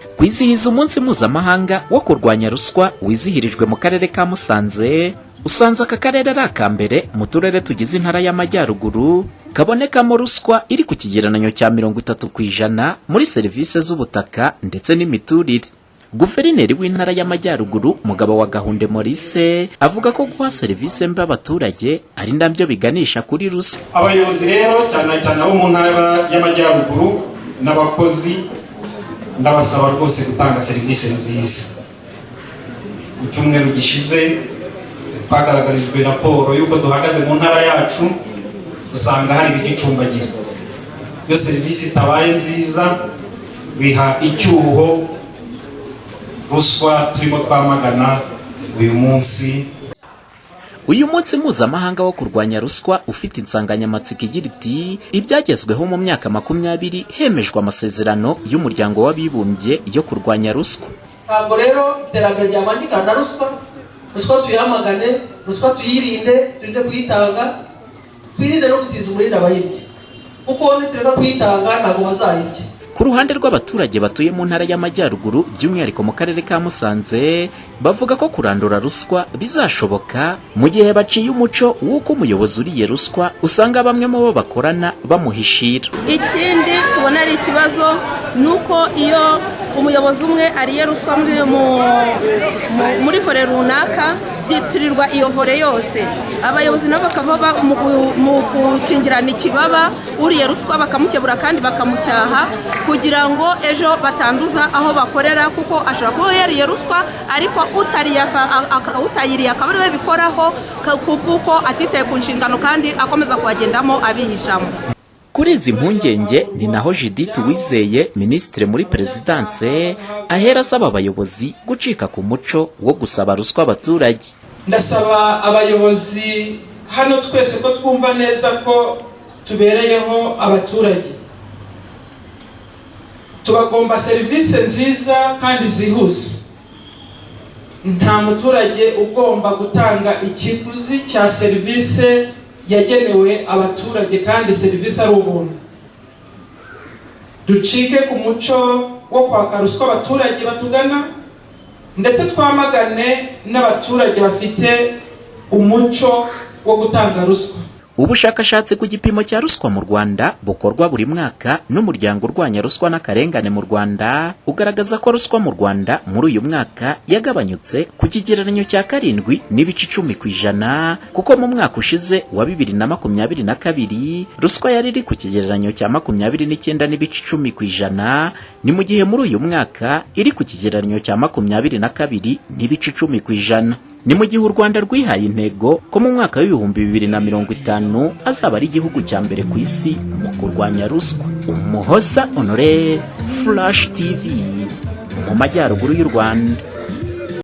Kwizihiza umunsi mpuzamahanga wo kurwanya ruswa wizihirijwe mu karere ka Musanze, usanze aka karere ari aka mbere mu turere tugize intara y'Amajyaruguru kabonekamo ruswa iri ku kigereranyo cya 30% muri serivisi z'ubutaka ndetse n'imiturire. Guverineri w'intara y'Amajyaruguru, Mugabo wa Gahunde Maurice, avuga ko guha serivisi mbi abaturage ari nabyo biganisha kuri ruswa. Abayobozi rero, cyane cyane abo mu ntara y'Amajyaruguru n'abakozi, ndabasaba rwose gutanga serivisi nziza. Mu cyumweru gishize twagaragarijwe raporo y'uko duhagaze mu ntara yacu, dusanga hari ibigicumbagira. Iyo serivisi itabaye nziza, biha icyuho ruswa turimo twamagana uyu munsi. Uyu munsi mpuzamahanga wo kurwanya ruswa ufite insanganyamatsiko igira iti: "Ibyagezweho mu myaka 20 hemejwe amasezerano y'Umuryango w'Abibumbye yo kurwanya ruswa." Ntabwo rero iterambere ryabangikana na ruswa. Ruswa tuyamagane, ruswa tuyirinde, turinde kuyitanga, twirinde no gutiza umurindi abayirya, kuko nitureka kuyitanga ntabwo bazayirya. Ku ruhande rw'abaturage batuye mu ntara y'Amajyaruguru, by'umwihariko mu karere ka Musanze, bavuga ko kurandura ruswa bizashoboka mu gihe baciye umuco w'uko umuyobozi uriye ruswa usanga bamwe mu bo bakorana bamuhishira. Ikindi tubona ari ikibazo ni uko iyo umuyobozi umwe ariye ruswa muri volet runaka, byitirirwa iyo volet yose. Abayobozi nabo bakava mu gukingirana ikibaba, uriye ruswa bakamukebura kandi bakamucyaha, kugira ngo ejo batanduza aho bakorera, kuko ashobora kuba yariye ruswa ariko utayiriye akaba ariwe bikoraho, kuko atitaye ku nshingano kandi akomeza kuhagendamo abihishamo. Kuri izi mpungenge ni naho Judith Uwizeye, minisitiri muri perezidanse, ahera asaba abayobozi gucika ku muco wo gusaba ruswa abaturage. Ndasaba abayobozi hano twese ko twumva neza ko tubereyeho abaturage, tubagomba serivisi nziza kandi zihuse. Nta muturage ugomba gutanga ikiguzi cya serivisi yagenewe abaturage kandi serivisi ari ubuntu. Ducike ku muco wo kwaka ruswa abaturage batugana, ndetse twamagane n'abaturage bafite umuco wo gutanga ruswa. Ubushakashatsi ku gipimo cya ruswa mu Rwanda bukorwa buri mwaka n'umuryango urwanya ruswa n'akarengane mu Rwanda ugaragaza ko ruswa mu Rwanda muri uyu mwaka yagabanyutse ku kigereranyo cya 7.10%, kuko mu mwaka ushize wa 2022 ruswa yari iri ku kigereranyo cya 29.10%, ni mu gihe muri uyu mwaka iri ku kigereranyo cya 22.10%. Ni mu gihe u Rwanda rwihaye intego ko mu mwaka w'2050 azaba ari igihugu cya mbere ku isi mu kurwanya ruswa. Umuhoza Honore, Flash TV, mu majyaruguru y'u Rwanda.